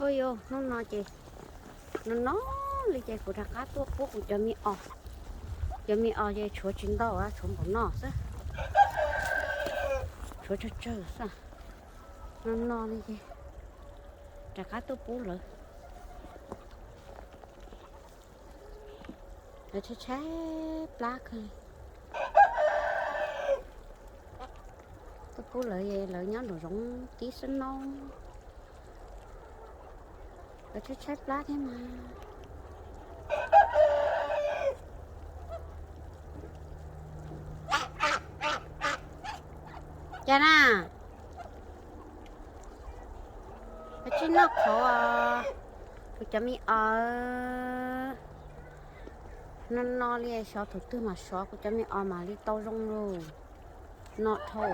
Ua yog hnub no ces no no li ces kuv rov qab tuaj pub kuv cov me os. Cov me os ces tshuav tsis ntau, tshuav npaum no xwb, tshuav tsawg tsawg xwb. No no li ces rov qab tuaj pub lawv. Lawv tshaib tshaib plab kawg. Tuaj pub lawv, lawv nyob nraum zoov tib xwb no. Lawv tshaib tshaib plab thiab mas. Cas na, lawv tsis noj qhauv os, kuv cov me os. No no li xyov thaum twg mam sov kuv cov me os mam li tau zoo lauj. No dhau.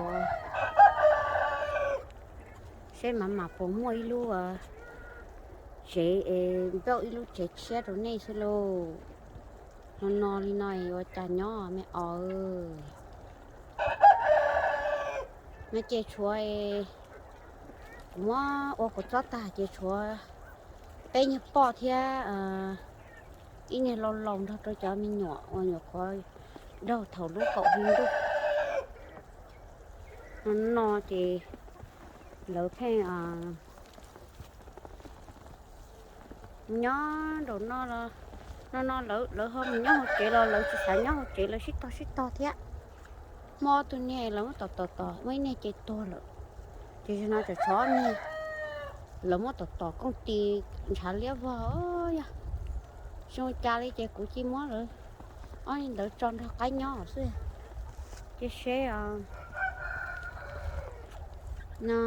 Seb mas mam puas muaj ib lub tsev, npauj ib lub tsev tshiab rau nej xwb lauj. No no li no ua cas nyob me os. No ces tshuav, kuv muab ua kuv txob tag ces tshuav peb niag poj thiab ib niag laus laus nrog rau cov me nyuam uas nyuam qhuav daug thaum lub kaum hli ntuj. No no ces lawv pheej nyob nraum no los, no no lawv ho mus nyob hauv tsev los lawv tsis xav nyob hauv tsev, lawv sib tog sib tog thiab. Muaj ob tug niag lawv muab tom tom tom, muaj ib niag ces tuag lawm. Ces zaum no tsov tsov niag lawv muab tom tom kooj tis ntshav liab vog yog. Zoo cas li ces kuv cia muab lawv ob niag ntawd tso nrog qaib nyob xwb. Cia seb no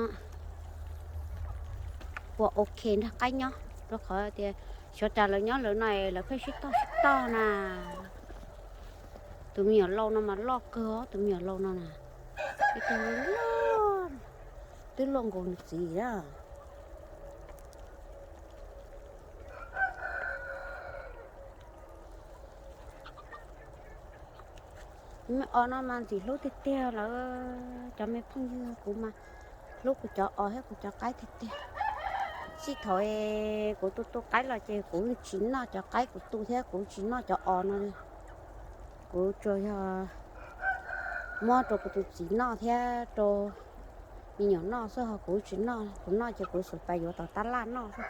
puas ok nrog qaib nyob, rau qhov tias xyov cas lawv nyob lawv no lawv pheej sib tog sib tog na. Tus me nyuam laus no mas loj kawg os, tus me nyuam laus no na. Ib tug loj, twb luaj nkaus nws txiv na. Me os no mas ntxim hlub tiag tiag lawm cov me phooj ywg, kuv mas hlub kuv cov os thiab kuv cov qaib tiag tiag. Txij thaum kuv tu tu qaib los ces kuv tsis noj cov qaib kuv tu thiab kuv tsis noj cov os no li. Kuv tsuas yog muab rau kuv tus txiv noj thiab rau me nyuam noj xwb, ho kuv tsis noj. Kuv noj ces kuv xub pais yuav tom tab laj noj xwb.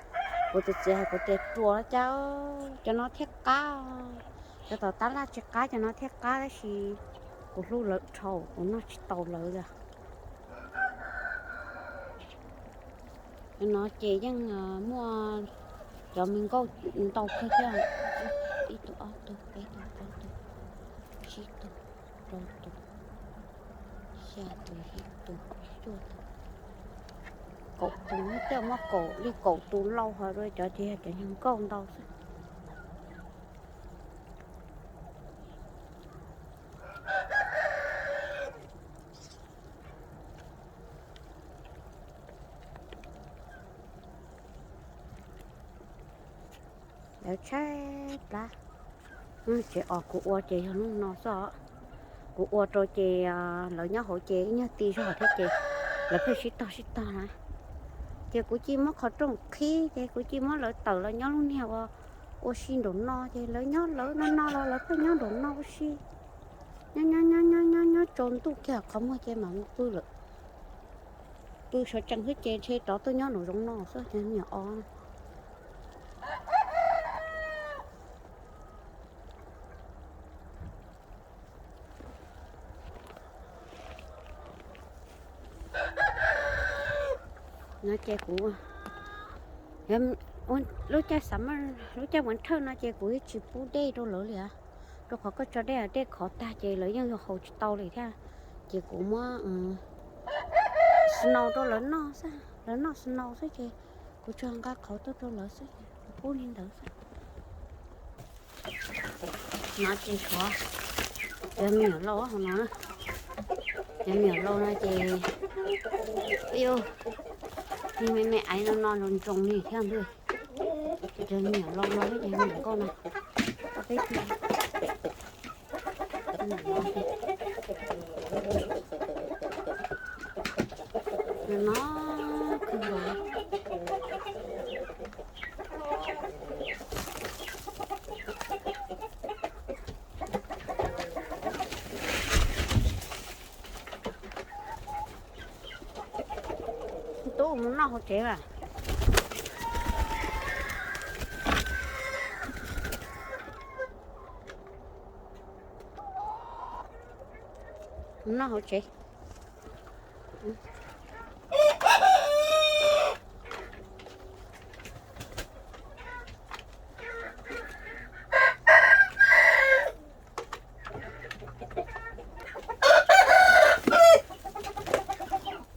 Kuv tus txiv hais kuv tias ruam cas cov no thiaj qab, cov tom tab laj tsis qab, cov no thiaj qab, tab sis kuv hlub lawv dhau kuv noj tsis tau lawv li. Cov no ces yeej muaj cov me nkauj ntau kawg thiab, ib tug ob tug peb tug plaub tug tsib tug rau tug xya tus yim tug cuaj tug kaum tus, tej muaj kaum li kaum tus lauj, ho cov ces yog cov me nkauj ntau xwb. Lawv tshaib plab. Tsev os kuv ua ces yog lub no xwb os. Kuv ua rau ces lawv nyob hauv ces ib nyuag ti zog thiab ces lawv pheej sib tog sib tog na. Ces kuv cia muab qhov rooj qhib ces kuv cia muab lawv tawm los nyob lub niag ua, ua si nraum no ces lawv nyob lawv no no los lawv pheej nyob nraum no ua si. Nyob nyob nyob nyob nyob tsaus ntuj kiag qhov muag ces mam mus pw lawm. Pw sawv tsees xwb ces ntshe rov tuaj nyob nraum zoov no xwb cov me nyuam os. No ces kuv, lub caij summer, lub caij ua thawj no ces kuv yeej tsis pub dej rau lawv li as, rau qhov koj tso dej, dej khov tag ces lawv yeej yuav haus tsis tau li thiab. Ces kuv muab snow rau lawv noj xwb, lawv noj snow xwb ces kuv tsuas nqa qhauv tuaj rau lawv xwb, kuv pub li ntawd xwb. No ces tshuav cov me nyuam lauj hauv no na. Cov me nyuam lauj no ces, ib, me me aiv no no ntsoos ntsoos li thiab ntuj. Cov me nyuam lauj no thiab cov me nyuam nkauj no, peb tug no kawg nkaus. Hauv tsev as. Noj hauv tsev.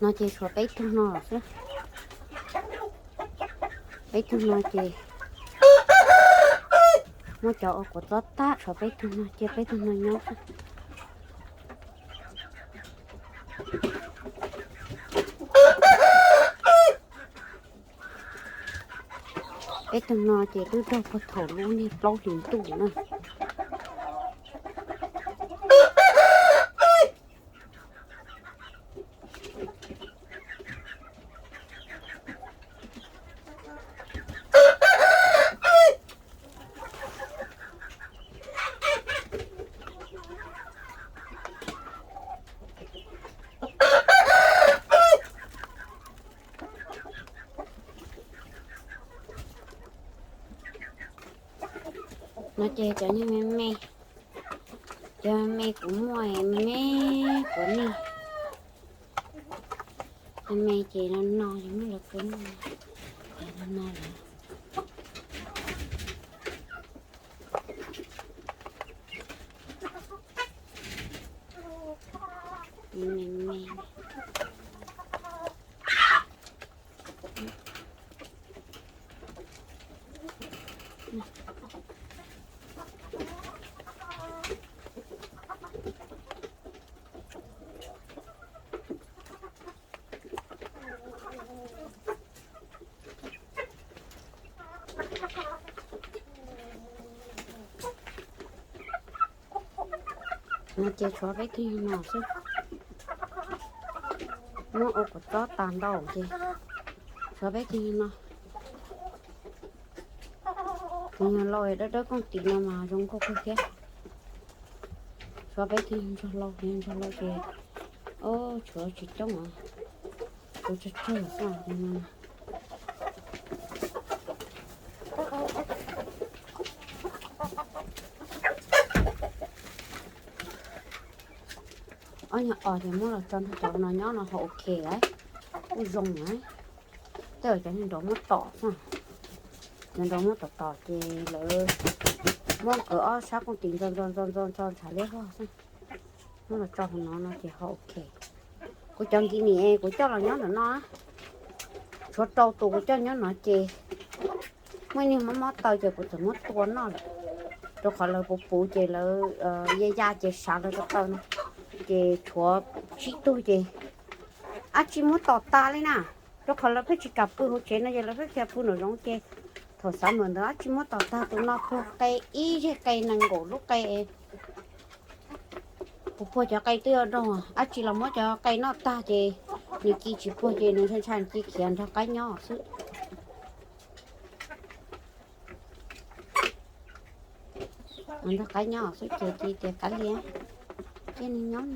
No ces tshuav peb tug no xwb. Peb tug no ces muab cov ua kuv txob tag, tshuav peb tug no, cia peb tug no nyob xwb. Peb tug no ces twb raug puag thaum lub niag plaub hlis ntuj na. No ces cov niag me me, cov me me kuv muaj me me kuv niag. Me me ces no no ces muab lawv pub no, no lawm. Me me. No ces tshuav peb tug yug no xwb. Muab ua kuv txob tas ntau ces tshuav peb tug yug no. Tus yug laus dawb dawb kooj tis no mas zoo nkauj kawg thiab. Tshuav peb tug yug ntsuag laus, yug ntsuag laus ces, o, tshuav tsis coob os. Tshuav tsawg tsawg xwb. Ob nyuag os ces muab los tso nrog cov no nyob no ho ok lawm, kuj zoo lawm. Tej zaum cov niag nraud muab tom xwb, cov nraud muab tom tom ces lawv muab nkawd ob sab kooj tis ntxo ntxo ntxo ntxo ntxo ntshav liab vog xwb. Muab los tso hauv no no ces ho ok. Kuv cov nkis nim kuv coj los nyob ntawm no, tshuav rau tus kuv coj nyob no ces muaj ib niag mob mob taw ces kuv txawm muab tua noj lawm, rau qhov lawv puv puv ces lawv ya ya ces sav lawv rau taw no, ces tshuav tsib tug ces dab tsi muab tom tas li na, rau qhov lawv pheej tsis kam pw hauv tsev no ces lawv pheej khiav pw nraum zoov ces thaum xav mas ntawd dab tsi muab tom tag, tus no puag qe ib zeg qe nees nkaum lub qe. Kuv puag cov qe twb yuav doog, dab tsi los muab cov qe noj tag ces nws ci tsis puag ces nws ntshai ntshai nws ci khiav nrog qaib nyob xwb. Nrog qaib nyob xwb ces cia tias kav liam, cia nws nyob.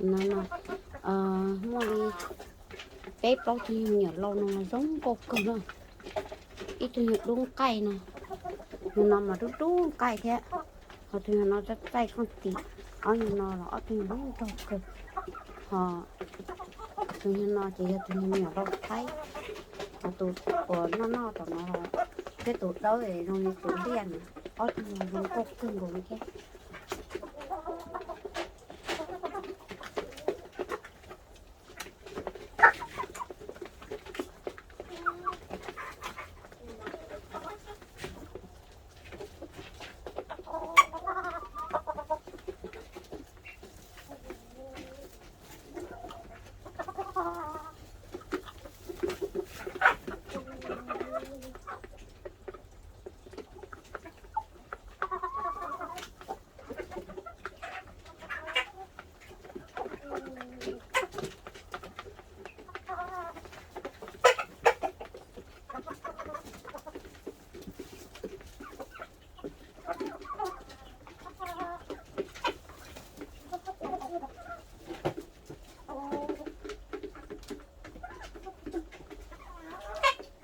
No no, muaj li peb plaub tug me nyuam laus no zoo nkauj kawg na. Ib tug yog dub nqaij no, yog no mas dub dub nqaij thiab. Ho tus yog no txaij txaij kooj tis, ob yog no los ob tug yog zoo nkauj kawg. Ho tus yog no ces yog tus me nyuam laus Thaib, ho tus uas noj noj tom no thiab tus dawb zoo li tus liaj na, ob tug no zoo nkauj kawg nkaus li thiab.